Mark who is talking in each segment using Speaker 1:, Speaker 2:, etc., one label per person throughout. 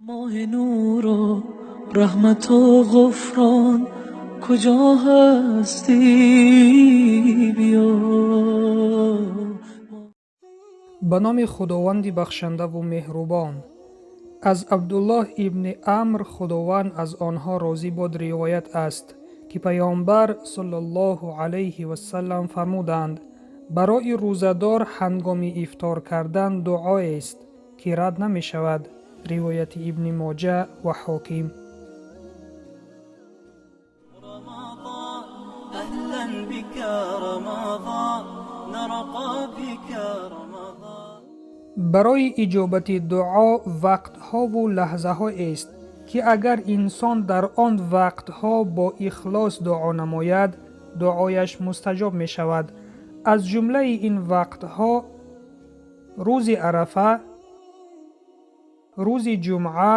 Speaker 1: Моҳи нуру раҳмату ғуфрон, куҷо ҳастӣ, биё.
Speaker 2: Ба номи Худованди бахшандаву меҳрубон. Аз Абдуллоҳ ибни Амр, Худованд аз онҳо розӣ бод, ривоят аст, ки Паёмбар саллаллоҳу алайҳи васаллам фармуданд: «Барои рӯзадор ҳангоми ифтор кардан дуоест, ки рад намешавад». Ривояти Ибни Моҷа ва Ҳоким.
Speaker 1: رمضان أهلا بك رمضان، نرقى بك رمضان.
Speaker 2: Барои иҷобати дуо вақтҳову лаҳзаҳоест, ки агар инсон дар он вақтҳо бо ихлос дуо намояд, дуояш мустаҷоб мешавад. Аз ҷумлаи ин вақтҳо рӯзи Арафа, рӯзи ҷумъа,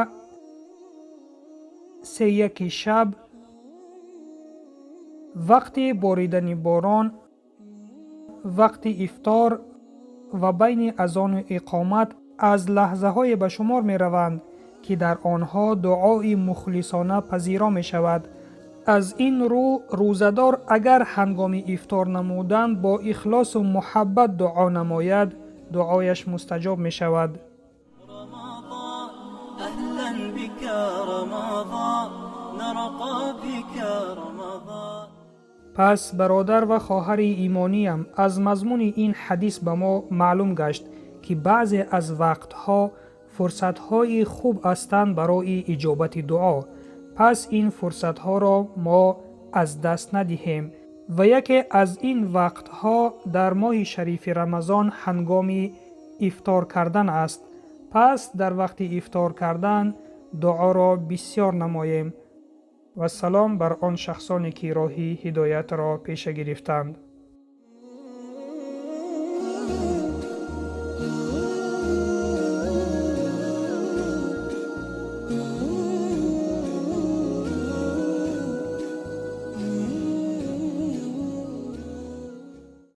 Speaker 2: сеяки шаб, вақти боридани борон, вақти ифтор ва байни азону иқомат аз лаҳзаҳое ба шумор мераванд, ки дар онҳо дуои мухлисона пазиро мешавад. Аз ин рӯ, рӯзадор агар ҳангоми ифтор намудан бо ихлосу муҳаббат дуо намояд, дуояш мустаҷоб мешавад.
Speaker 1: رمضان أهلا بك رمضان، نرقى بك رمضان.
Speaker 2: Пас, бародар ва хоҳари имониям, аз мазмуни ин ҳадис ба мо маълум гашт, ки баъзе аз вақтҳо фурсатҳои хуб ҳастанд барои иҷобати дуо. Пас ин фурсатҳоро мо аз даст надиҳем ва яке аз ин вақтҳо дар моҳи шарифи Рамазон ҳангоми ифтор кардан аст. Пас дар вақти ифтор кардан дуоро бисёр намоем. Вассалом бар он шахсоне, ки роҳи ҳидоятро пеша гирифтанд.